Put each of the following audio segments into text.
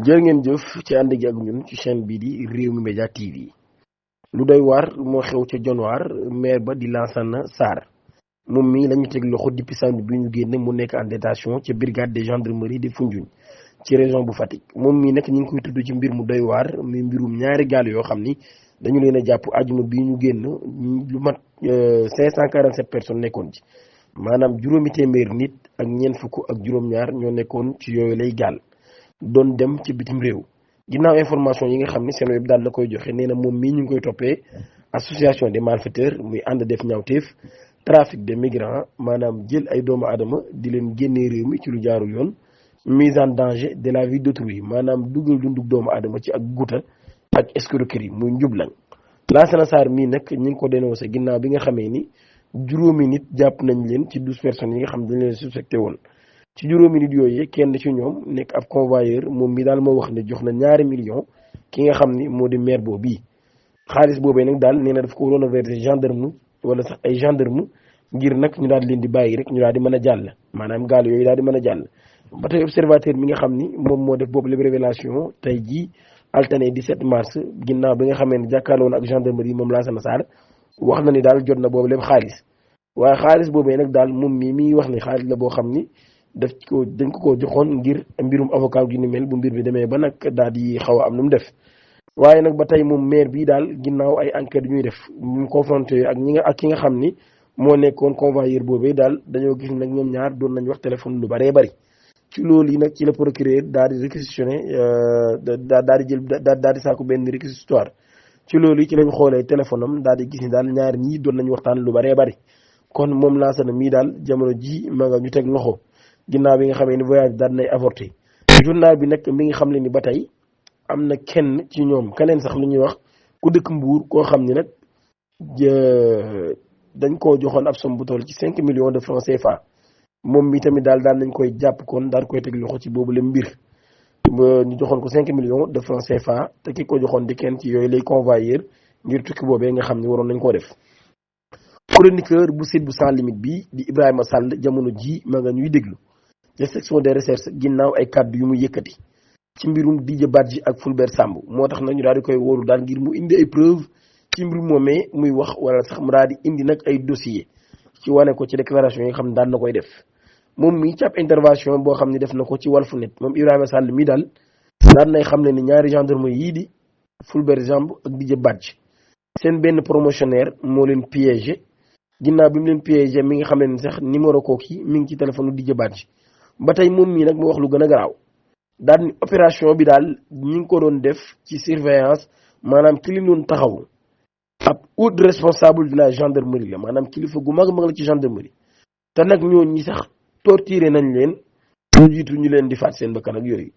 jërë ngeen jëf ci ànd gi ak ñun ci chaîne bii di Rewmi Média TV lu doy waar moo xew ca Dionewar maire ba di Lansana Sarr moom mii lañu teg loxo depuis samedi bi ñu génn mu nekk en détention ca brigade de gendarmerie de Foundiougne ci région bu Fatick moom mii nag ñu ngi koy tudd ci mbir mu doy waar muy mbirum ñaari gaal yoo xam ni dañu leen a jàpp àjjuma bii ñu génn lu mat 547 personnes nekkoon ci maanaam juróomi téeméer nit ak ñeent fukk ak juróom-ñaar ñoo nekkoon ci yooyu lay gaal doon dem ci bitim réew ginnaaw information yi nga xam ni seen web daal la koy joxe nee na moom mii ñu ngi koy toppee association des malfaiteurs muy ànd def ñaawteef trafic de migrants maanaam jël ay doomu aadama di leen génnee réew mi ci lu jaarul yoon mise en danger de la vie d'autrui maanaam dugal dundug doomu aadama ci ak guta ak escroquerie muy njublañ Lansana Sarr mii nag ñi ngi ko dénoncé ginnaaw bi nga xamee ni juróomi nit jàpp nañ leen ci 12 personnes yi nga xam dañ leen suspecté woon ci juróomi nit yooyu kenn ci ñoom nekk ab convoyeur moom mi daal moo wax ne jox na ñaari millions ki nga xam ni moo di maire boobu bii xaalis boobee nag daal nee na daf ko waroon a verser gendarme wala sax ay gendarme ngir nag ñu daal di leen di bàyyi rek ñu daal di mën a jàll maanaam gaal yooyu daal di mën a jàll ba tey observateur mi nga xam ni moom moo def boobu lépp révélation tey jii alterné 17 mars ginnaaw bi nga xamee ne jàkkaarloo woon ak gendarmerie moom Lansana Sarr wax na ni daal jot na boobu lépp xaalis waaye xaalis boobee nag daal moom mii miy wax ni xaalis la boo xam ni dañ ko joxoon ngir mbirum avocat gi ni mel bu mbir bi demee ba nag daal di xaw a am nu mu def waaye nag ba tey moom maire bii daal ginnaaw ay enquête ñuy def ñu confronté ak ki nga xam ni moo nekkoon convoyeur boobee daal dañoo gis nag ñoom ñaar doon nañ wax téléphone lu bëree bëri ci loolu yi nag ci la procureur daal di réquisitionné daal di jël daal di saako benn réquisitoire ci loolu yi ci lañ xoolee téléphone am daal di gis ni daal ñaar ñii doon nañ waxtaan lu bëree bëri kon moom Lansana mii daal jamono ji ma nga ñu teg loxo ginnaaw bi nga xamee ni voyage daal nay avorté journal bi nag mi ngi xam le ni ba tey am na kenn ci ñoom keneen sax lu ñuy wax ku dëkk Mbuur koo xam ni nag dañ koo joxoon ab somme bu toll ci 5 millions de francs CFA moom mi tamit daal nañ koy jàpp kon daal koy teg loxo ci boobu la mbir ñu joxoon ko 5 millions de francs CFA te ki ko joxoon di kenn ci yooyu lay convoyeur ngir tukki boobee nga xam ni waroon nañ koo def chroniqueur bu site bu sans limite bi di Ibrahima Sall jamono ji ma nga ñuy déglu ci section de recherche ginnaaw ay kàddu yu mu yëkkati ci mbirum Didier Badji ak Fulbert Sambou moo tax nañu daal di koy wóolu daal ngir mu indi ay preuve ci mbirum moomee muy wax wala sax mu daal di indi nag ay dossier ci wane ko ci déclaration yi nga xam ne daan na koy def moom mii ci ab intervention boo xam ne def na ko ci Walfnet moom Ibrahima Sall mii daal daan nay xam ne ni ñaari gendarme yii di Fulbert Sambou ak Didier Badji seen benn promotionnaire moo leen piégé ginnaaw bi mu leen piégé mi nga xam ne ni sax numéro kooki mi ngi ci téléphone Didier Badji ba tey moom mii nag moo wax lu gën a garaaw daal ni opération bi daal ñi ngi ko doon def ci surveillance maanaam ki li doon taxaw ab haut responsable de la gendarmerie la maanaam kilifa gu mag la ci gendarmerie te nag ñoo ñi sax torturé nañ leen ñu jiitu ñu leen di faat seen bakkan ak yooyu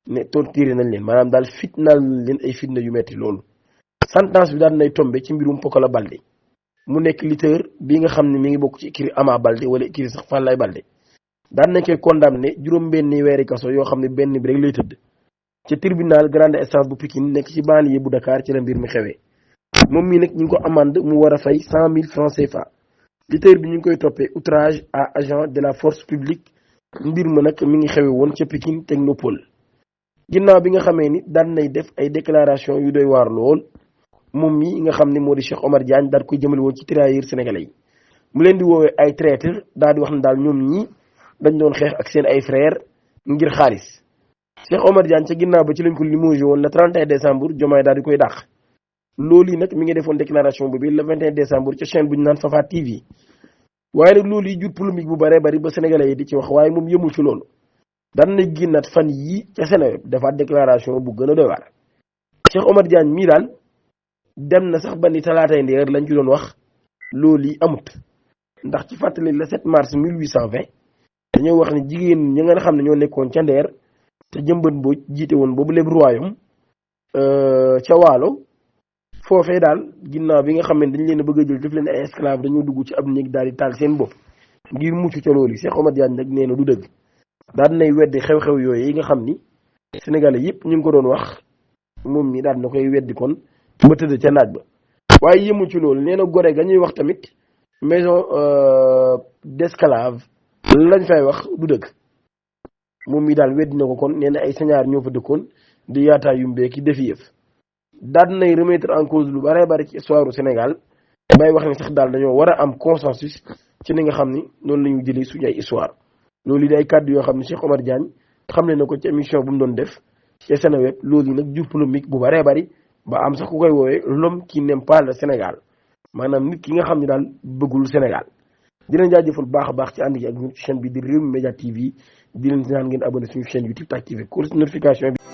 ne torturé nañ leen maanaam daal fitnaal nañ leen ay fitna yu metti loolu sentence bi daal nay tombé ci mbirum Pokola Baldé mu nekk lutteur bi nga xam ne mi ngi bokk ci écurie Ama Baldé wala écurie sax Falaye Baldé daan nañ koy condamné juróom-benni weeri kaso yoo xam ne benn bi rek lay tëdd ci tribunal grande instance bu Pikine nekk ci banlieue bu Dakar ci la mbir mi xewee moom mii nag ñu ngi ko amande mu war a fay 100 000 francs CFA lutteur bi ñu ngi koy toppee outrage à agent de la force publique mbir ma nag mi ngi xewe woon ca Pikine Technopole ginnaaw bi nga xamee ni daan nay def ay déclaration yu doy waar lool moom mii nga xam ne moo di Cheikh Omar Diagne daal koy jëmale woon ci tirailleurs sénégalais yi mu leen di woowee ay traître daal di wax ne daal ñoom ñii dañ doon xeex ak seen ay frères ngir xaalis Cheikh Omar Diagne ca ginnaaw ba ci lañ ko limogé woon le 31 décembre Diomaye daal di koy dàq loolu yi nag mi ngi defoon déclaration boobu le 21 décembre ca chaîne bu ñu naan Fafa TV waaye nag loolu yi jur polémique bu bëree bëri ba sénégalais yi di ci wax waaye moom yëmul ci loolu daan na génnaat fan yii ca Seneweb defaat déclaration bu gën a doy waar Cheikh Omar Diagne mii daal dem na sax ba ni talaatay ndeer lañ ci doon wax loolu yi amut ndax ci fàttali le 7 mars 1820 dañoo wax ne jigéen ñi nga xam ne ñoo nekkoon ca Ndeer te Jëmbat Mbooj jiite woon boobu lépp royaume ca Waalo foofee daal ginnaaw bi nga xam ne dañ leen a bëgg a jël def leen ay esclave dañoo dugg ci ab néeg daal di taal seen bopp ngir mucc ca loolu Cheikh Omar Diagne nag nee na du dëgg daal nay weddi xew-xew yooyu yi nga xam ni sénégalais yëpp ñu ngi ko doon wax moom mi daal na koy weddi kon ba tëdd ca naaj ba waaye yëmu ci loolu nee na gore ga ñuy wax tamit maison d'esclave lañ fay wax du dëgg moom mi daal weddi na ko kon nee na ay sañaar ñoo fa dëkkoon di yaataa yu mbee ki defi yëf daal nay remettre en cause lu bare bari ci histoire du Sénégal bay wax ne sax daal dañoo war a am consensus ci ni nga xam ni noonu la ñu jëlee suñu ay histoire loolu yi day kàddu yoo xam ne Cheikh Omar Diagne xam ne na ko ci émission bu mu doon def ci Seneweb loolu yi nag jur polémique bu baree bari ba am sax ku koy woowee l'homme qui n'aime pas le Sénégal maanaam nit ki nga xam ne daal bëggul Sénégal dinañ jaajëfal baax a baax ci ànd gi ak ñun ci chaîne bi di Rewmi Média TV di leen naan ngeen abonné suñu chaîne YouTube activé cloche notification bi